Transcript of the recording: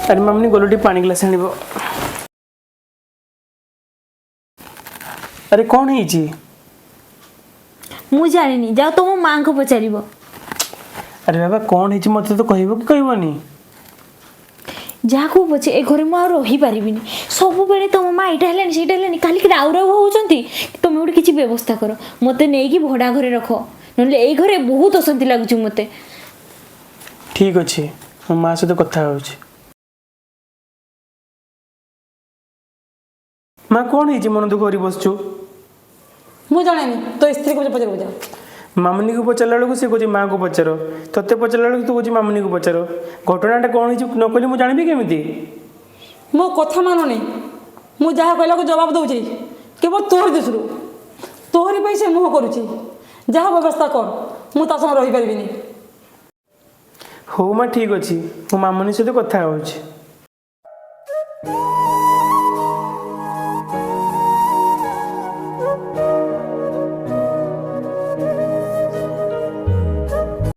ଆରେ ମାମୁନି, ଗଲୁ ଟିକେ ପାଣି ଗ୍ଲାସ୍ ଆଣିବ। ଆରେ, କ'ଣ ହେଇଛି? ମୁଁ ଜାଣିନି, ଯାଅ ତମ ମାଆଙ୍କୁ ପଚାରିବ। ଆରେ ବାବା, କ'ଣ ହେଇଛି ମୋତେ ତ କହିବ କି କହିବନି? ଯାହାକୁ ପଛେ, ଏ ଘରେ ମୁଁ ଆଉ ରହିପାରିବିନି। ସବୁବେଳେ ତମ ମା ଏଇଟା ହେଲାଣି, ସେଇଟା ହେଲାଣି, କାଲିକି ରାଉ ରାଉ ହେଉଛନ୍ତି। ତମେ ଗୋଟେ କିଛି ବ୍ୟବସ୍ଥା କର, ମୋତେ ନେଇକି ଭଡ଼ା ଘରେ ରଖ, ନହେଲେ ଏଇ ଘରେ ବହୁତ ଅଶାନ୍ତି ଲାଗୁଛି ମୋତେ। ଠିକ୍ ଅଛି, ମୋ ମା ସହିତ କଥା ହେଉଛି। ମା, କ'ଣ ହେଇଛି? ମନ ଦୁଃଖ କରି ବସିଛୁ? ମୁଁ ଜାଣେନି, ତୋ ସ୍ତ୍ରୀକୁ ପଚାରିବୁ ଯା। ମାମୁନିକୁ ପଚାରିଲା ବେଳକୁ ସେ କହୁଛି ମାଆକୁ ପଚାର। ତତେ ପଚାରିଲା ବେଳକୁ ତୁ କହୁଛି ମାମୁନିକୁ ପଚାର। ଘଟଣାଟା କ'ଣ ହେଇଛି ନ କହିଲେ ମୁଁ ଜାଣିବି କେମିତି? ମୋ କଥା ମାନୁନି। ମୁଁ ଯାହା କହିଲାକୁ ଜବାବ ଦେଉଛି। କେବଳ ତୋରି ଦୋଷରୁ, ତୋରି ପାଇଁ ସେ ମୁହଁ କରୁଛି। ଯାହା ବ୍ୟବସ୍ଥା କର, ମୁଁ ତା ସାଙ୍ଗେ ରହିପାରିବିନି। ହଉ ମା, ଠିକ୍ ଅଛି, ମୁଁ ମାମୁନି ସହିତ କଥା ହେଉଛି।